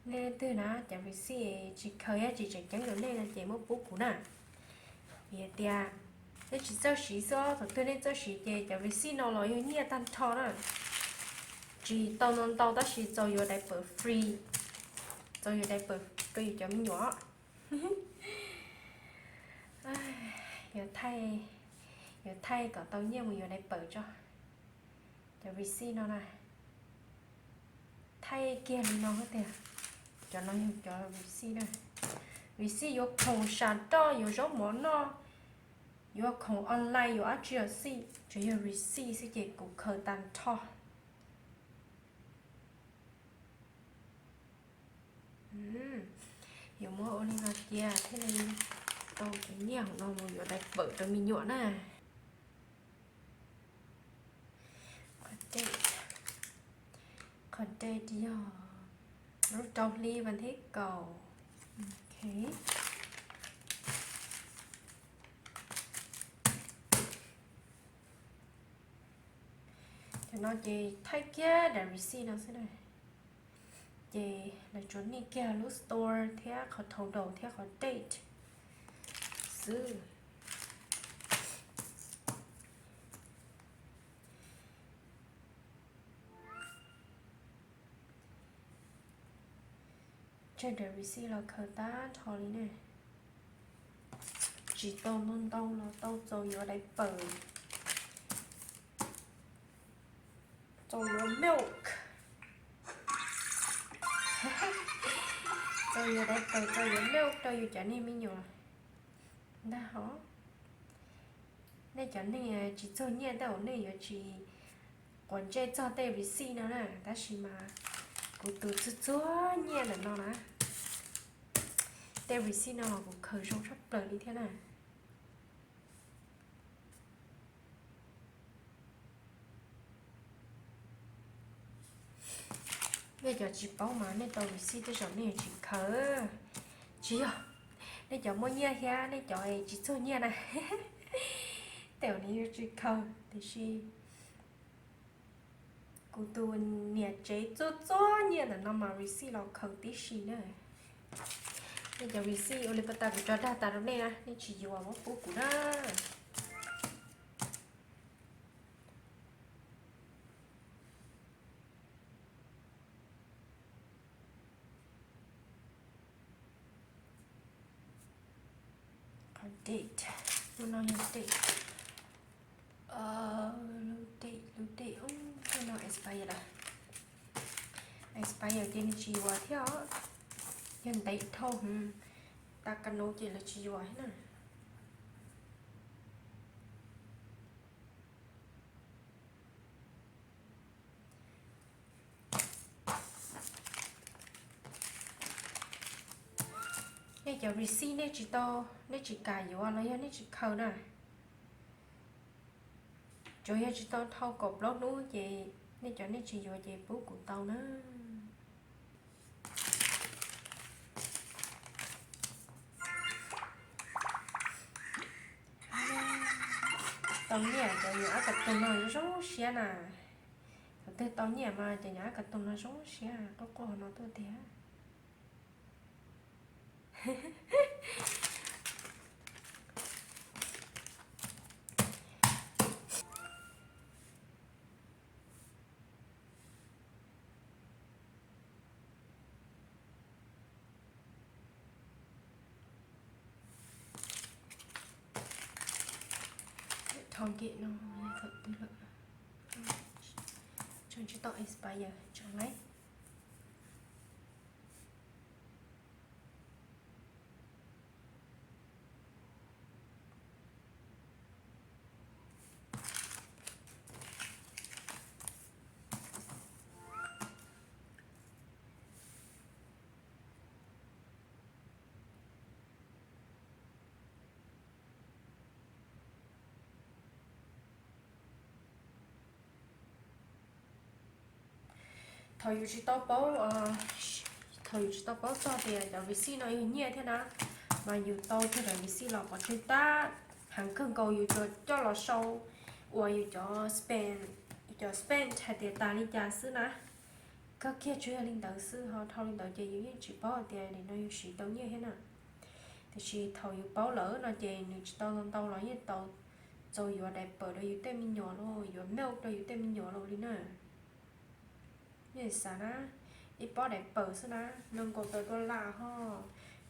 Nej leej twg na cov receipt tsis khaws thiab tsis tseem ceeb rau nej no ces muab pub kuv na. Vim hais tias nej tsis txawj siv xwb, thaum twg nej txawj siv ces cov receipt no los yog nyiaj tag nrho na. Tsis tau ntau ntau tab sis txaus yuav diaper free, txaus yuav diaper rau yus cov me nyuam. Yuav thaij, yuav thaij kom tau nyiaj mus yuav diaper tso. Cov receipt no na, thaij kiag li no tiag. Cov no yog cov receipt na. Receipt yuav khoom sam roj, yuav zaub mov noj, yuav khoom online, yuav dab tsi los xij, tsuas yog receipt xwb ces kuv khaws tag nrho. Yuav muab ua li no cia thiaj li tau cov nyiaj hauv no mus yuav diaper rau me nyuam na. Qhov date, qhov date yog lub rau hli vas thib kaum. Ok. Cov no ces thaij kiag daim receipt no xwb na. Ces lawv tsuas nias kiag lub store thiab qhov total thiab qhov date xwb. Tseg daim receipt los khaws tag nrho li ne. Tsis tau ntau ntau los tau txaus yuav diaper, txaus yuav milk, txaus yuav diaper, txaus yuav milk rau yus cov niag me nyuam ntag hos. Nej cov neeg tsis txuag nyiaj tej zaum nej yuav tsis quav ntsej txog tej receipt no na, tab sis mas kuv tus txuag txuag nyiaj ntawm no na, tej receipt no los kuv khaws zoo tshaj plaws li thiab na. Nej cov tsis paub mas nej tau receipt tej zaum nej yuav tsis khaws. Tsis yog nej cov muaj nyiaj thiab nej cov tsis txuag nyiaj na, tej zaum nej yuav tsis khaws, tiam sis kuv tus niam tsev txuag txuag nyiaj ntawm no mas receipt los khaws tib si na. Nej cov receipt ua li puas tas kuv tso dag tas rau nej na, nej tsis yuav muab pub kuv na. Qhov date, lub no yog date, lub date, lub date, lub no expire lawm. Expire ces nws tsis yuav thiab os. Yog ntev dhau, tas ka nuv ces lawv tsis yuav thiab na. Nej cov receipt nej tsis tau, nej tsis kam yuav los yog nej tsis khaws na. Tsuas yog tsis tau dhau kaum plaub hnub ces nej cov nej tsis yuav ces pub kuv tau na. Tau nyiaj cov nyuam ab kas tus no zoo siab na. Thaum twg tau nyiaj mas cov nyuam ab kas tus no zoo siab, quaj quaj no tuaj tiag. Target no yog thaum twg lawm? Tseem tsis tau expire, tseem lawm. Thaum yus tsis tau paub, thaum yus tsis tau paub txog tias cov receipt no yog nyiaj thiab na, mas yus tau tag daim receipt los pov tseg tag, heev kawg nkaus yus tsuas coj los sau uas yus cov spend, yus cov spend hais tias tas li cas xwb na. Kawg kiag tsuas yog li ntawd xwb, ho dhau li ntawd ces yus yeej tsis paub hais tias nim no yus siv tau nyiaj thiab na. Tiam sis thaum yus paub lawm no ces nws tsis tau ntau ntau los yeej tau txaus yuav diaper rau yus tej me nyuam los yuav milk rau yus tej me nyuam los li na. Nej xav na, ib pob diaper xwb na, nees nkaum tawm dollar ho.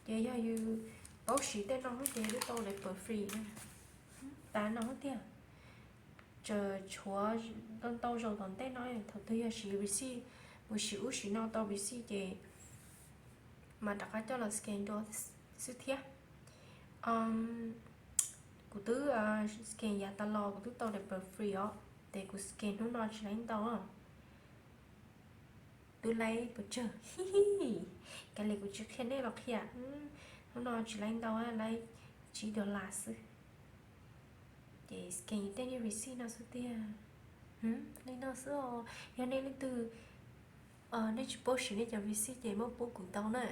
Ces yog yus paub siv tej no ces twb tau diaper free na. Tas no tiag. Tseem tshuav ntau ntau zaus tom ntej no, thaum twg yog siv receipt, mus siv ub siv no tau receipt ces mas rov qab coj los scan dua xwb thiab. Kuv twb scan yav tas los kuv twb tau diaper free os, ces kuv scan hnub no tsis laib ntau. Twb laib pes tsawg, kav liam kuv tsis qhia nej los qhia. Hnub no tsis laib ntau, laib tsib dollar xwb. Ces scan tej niag receipt no xwb tiag. Li no xwb os, yog nej leej twg nej tsis paub siv nej cov receipt ces muab pub kuv tau na.